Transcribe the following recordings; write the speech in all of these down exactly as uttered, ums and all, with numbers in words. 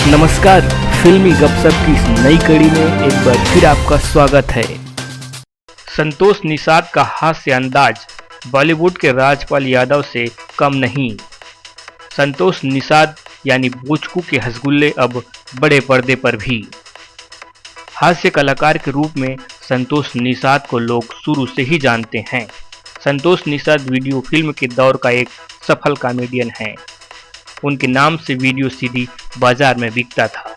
नमस्कार, फिल्मी गपशप की इस नई कड़ी में एक बार फिर आपका स्वागत है। संतोष निषाद का हास्य अंदाज बॉलीवुड के राजपाल यादव से कम नहीं। संतोष निषाद यानी बोचकू के हंसगुल्ले अब बड़े पर्दे पर भी। हास्य कलाकार के रूप में संतोष निषाद को लोग शुरू से ही जानते हैं। संतोष निषाद वीडियो फिल्म के दौर का एक सफल कॉमेडियन हैं। उनके नाम से वीडियो सीडी बाजार में बिकता था।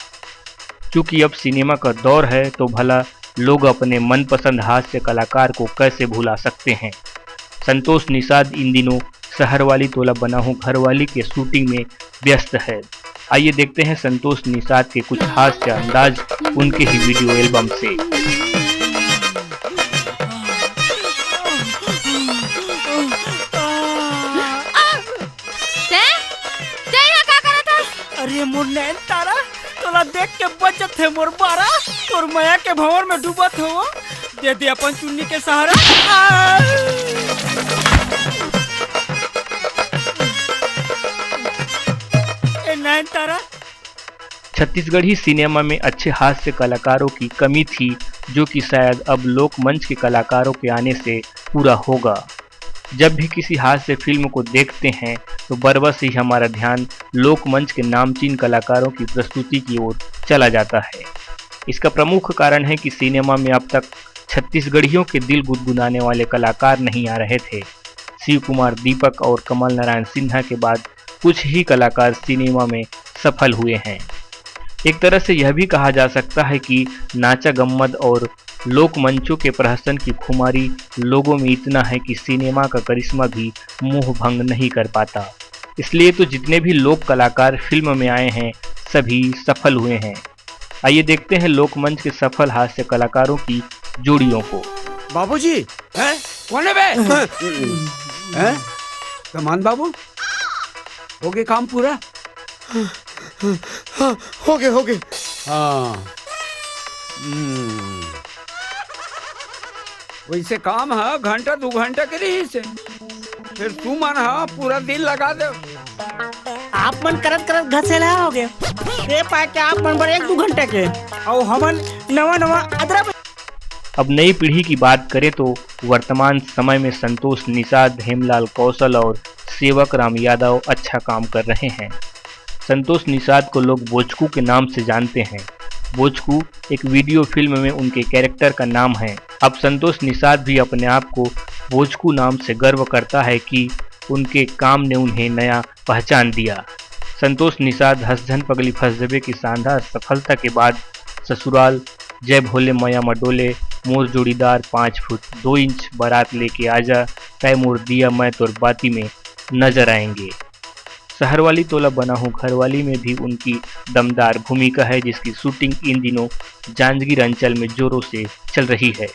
चूंकि अब सिनेमा का दौर है, तो भला लोग अपने मनपसंद हास्य कलाकार को कैसे भुला सकते हैं। संतोष निषाद इन दिनों शहर वाली तोला बनाहूँ घरवाली के शूटिंग में व्यस्त है। आइए देखते हैं संतोष निषाद के कुछ हास्य अंदाज उनके ही वीडियो एल्बम से। तैं, तैं यहाँ का करत हस? अरे मोर नैन तारा, तोला देख के बजत हे मोर बारा, तोर मया के भंवर में डूबत हो, दे दे अपन चुन्नी के सहारा। आ! ए नैन तारा। छत्तीसगढ़ी सिनेमा में अच्छे हास्य कलाकारों की कमी थी, जो कि शायद अब लोकमंच के कलाकारों के आने से पूरा होगा। जब भी किसी हास्य फिल्म को देखते हैं, तो बरबस ही हमारा ध्यान लोकमंच के नामचीन कलाकारों की प्रस्तुति की ओर चला जाता है। इसका प्रमुख कारण है कि सिनेमा में अब तक छत्तीसगढ़ियों के दिल गुदगुदाने वाले कलाकार नहीं आ रहे थे। शिव कुमार, दीपक और कमल नारायण सिन्हा के बाद कुछ ही कलाकार सिनेमा में सफल हुए हैं। एक तरह से यह भी कहा जा सकता है कि नाचा गम्मत और लोक मंचों के प्रहसन की खुमारी लोगों में इतना है कि सिनेमा का करिश्मा भी मोह भंग नहीं कर पाता। इसलिए तो जितने भी लोक कलाकार फिल्म में आए हैं, सभी सफल हुए हैं। आइए देखते हैं लोकमंच के सफल हास्य कलाकारों की जोड़ियों को। बाबूजी, हैं? कौन है बे? हैं? कमान बाबू, हो गए काम पूरा? हाँ, हो गए, हो गए। हाँ। हम्म। वैसे काम है घंटा दो घंटा के रही से, फिर तू मन हा पूरा दिन लगा दे। आप मन करत करत घसेला हो गए। ये पाए के आप मन बर एक दो घंटा के, और हमन नवा नवा अदरा। अब नई पीढ़ी की बात करें तो वर्तमान समय में संतोष निषाद, हेमलाल कौशल और सेवक राम यादव अच्छा काम कर रहे हैं। संतोष निषाद को लोग बोचकू के नाम से जानते हैं। बोचकू एक वीडियो फिल्म में उनके कैरेक्टर का नाम है। अब संतोष निषाद भी अपने आप को बोचकू नाम से गर्व करता है कि उनके काम ने उन्हें नया पहचान दिया। संतोष निषाद हंस झन पगली फंस जबे की शानदार सफलता के बाद ससुराल, जय भोले मया मडोले, मोर जोड़ीदार, पाँच फुट दो इंच, बारात लेके आजा, तय मोर दिया, मैं तोर बाती में नजर आएंगे। शहर वाली तोला बना हूँ घरवाली में भी उनकी दमदार भूमिका है, जिसकी शूटिंग इन दिनों जांजगीर अंचल में जोरों से चल रही है।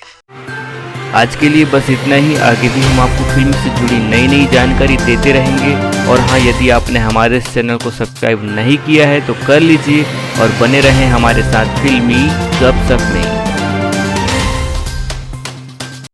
आज के लिए बस इतना ही। आगे भी हम आपको फिल्म से जुड़ी नई नई जानकारी देते रहेंगे। और हाँ, यदि आपने हमारे इस चैनल को सब्सक्राइब नहीं किया है तो कर लीजिए और बने रहें हमारे साथ फिल्मी गपशप में।